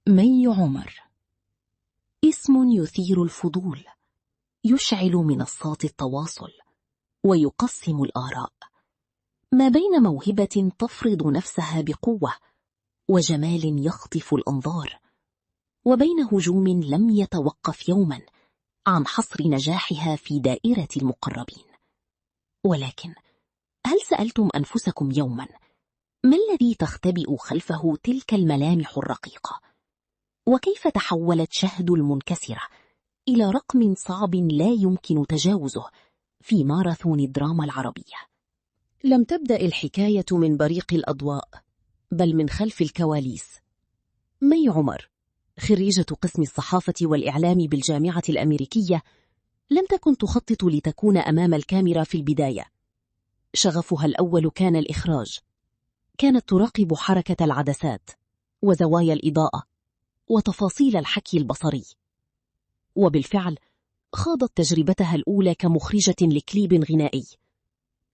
مي عمر، اسم يثير الفضول، يشعل منصات التواصل ويقسم الآراء ما بين موهبة تفرض نفسها بقوة وجمال يخطف الأنظار، وبين هجوم لم يتوقف يوما عن حصر نجاحها في دائرة المقربين. ولكن هل سألتم أنفسكم يوما ما الذي تختبئ خلفه تلك الملامح الرقيقة؟ وكيف تحولت شهد المنكسرة إلى رقم صعب لا يمكن تجاوزه في ماراثون الدراما العربية؟ لم تبدأ الحكاية من بريق الأضواء، بل من خلف الكواليس. مي عمر، خريجة قسم الصحافة والإعلام بالجامعة الأمريكية، لم تكن تخطط لتكون أمام الكاميرا في البداية. شغفها الأول كان الإخراج. كانت تراقب حركة العدسات وزوايا الإضاءة وتفاصيل الحكي البصري. وبالفعل خاضت تجربتها الأولى كمخرجة لكليب غنائي،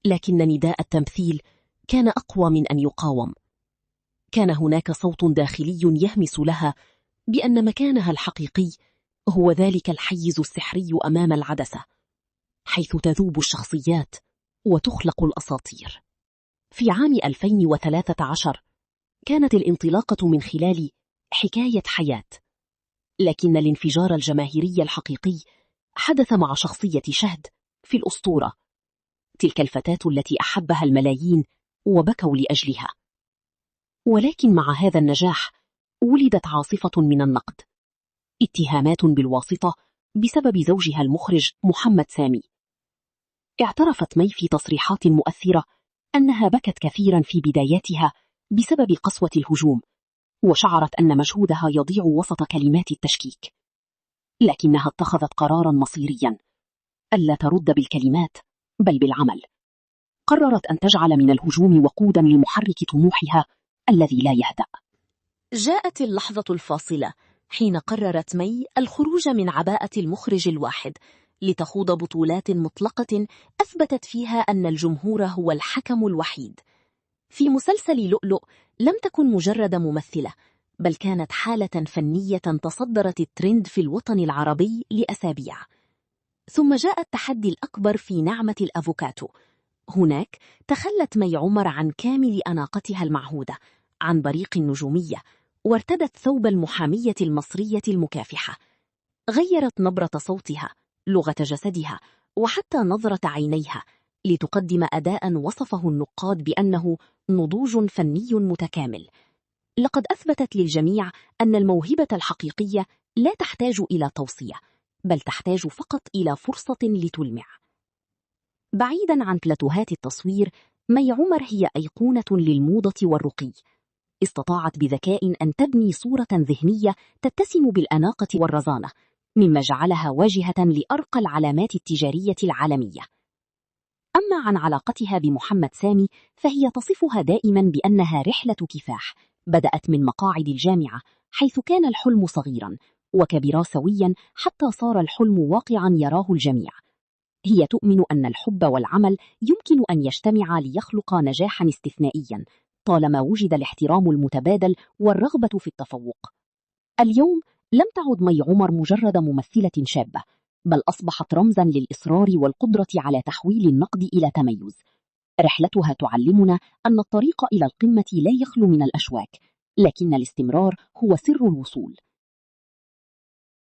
لكن نداء التمثيل كان أقوى من أن يقاوم. كان هناك صوت داخلي يهمس لها بأن مكانها الحقيقي هو ذلك الحيز السحري أمام العدسة، حيث تذوب الشخصيات وتخلق الأساطير. في عام 2013 كانت الانطلاقة من خلال حكاية حياة، لكن الانفجار الجماهيري الحقيقي حدث مع شخصية شهد في الأسطورة، تلك الفتاة التي أحبها الملايين وبكوا لأجلها. ولكن مع هذا النجاح ولدت عاصفة من النقد، اتهامات بالواسطة بسبب زوجها المخرج محمد سامي. اعترفت مي في تصريحات مؤثرة أنها بكت كثيرا في بداياتها بسبب قسوة الهجوم، وشعرت أن مجهودها يضيع وسط كلمات التشكيك. لكنها اتخذت قرارا مصيريا، ألا ترد بالكلمات بل بالعمل. قررت أن تجعل من الهجوم وقودا لمحرك طموحها الذي لا يهدأ. جاءت اللحظة الفاصلة حين قررت مي الخروج من عباءة المخرج الواحد لتخوض بطولات مطلقة أثبتت فيها أن الجمهور هو الحكم الوحيد. في مسلسل لؤلؤ لم تكن مجرد ممثلة، بل كانت حالة فنية تصدرت الترند في الوطن العربي لأسابيع. ثم جاء التحدي الأكبر في نعمة الأفوكاتو. هناك تخلت مي عمر عن كامل أناقتها المعهودة، عن بريق النجومية، وارتدت ثوب المحامية المصرية المكافحة. غيرت نبرة صوتها، لغة جسدها، وحتى نظرة عينيها، لتقدم أداء وصفه النقاد بأنه نضوج فني متكامل. لقد أثبتت للجميع أن الموهبة الحقيقية لا تحتاج إلى توصية، بل تحتاج فقط إلى فرصة لتلمع. بعيدا عن بلاتوهات التصوير، مي عمر هي أيقونة للموضة والرقي. استطاعت بذكاء أن تبني صورة ذهنية تتسم بالأناقة والرزانة، مما جعلها واجهة لأرقى العلامات التجارية العالمية. أما عن علاقتها بمحمد سامي فهي تصفها دائما بأنها رحلة كفاح بدأت من مقاعد الجامعة، حيث كان الحلم صغيرا وكبرا سويا حتى صار الحلم واقعا يراه الجميع. هي تؤمن أن الحب والعمل يمكن أن يجتمعا ليخلقا نجاحا استثنائيا طالما وجد الاحترام المتبادل والرغبة في التفوق. اليوم لم تعد مي عمر مجرد ممثلة شابة، بل أصبحت رمزا للإصرار والقدرة على تحويل النقد إلى تميز. رحلتها تعلمنا أن الطريق إلى القمة لا يخلو من الأشواك، لكن الاستمرار هو سر الوصول.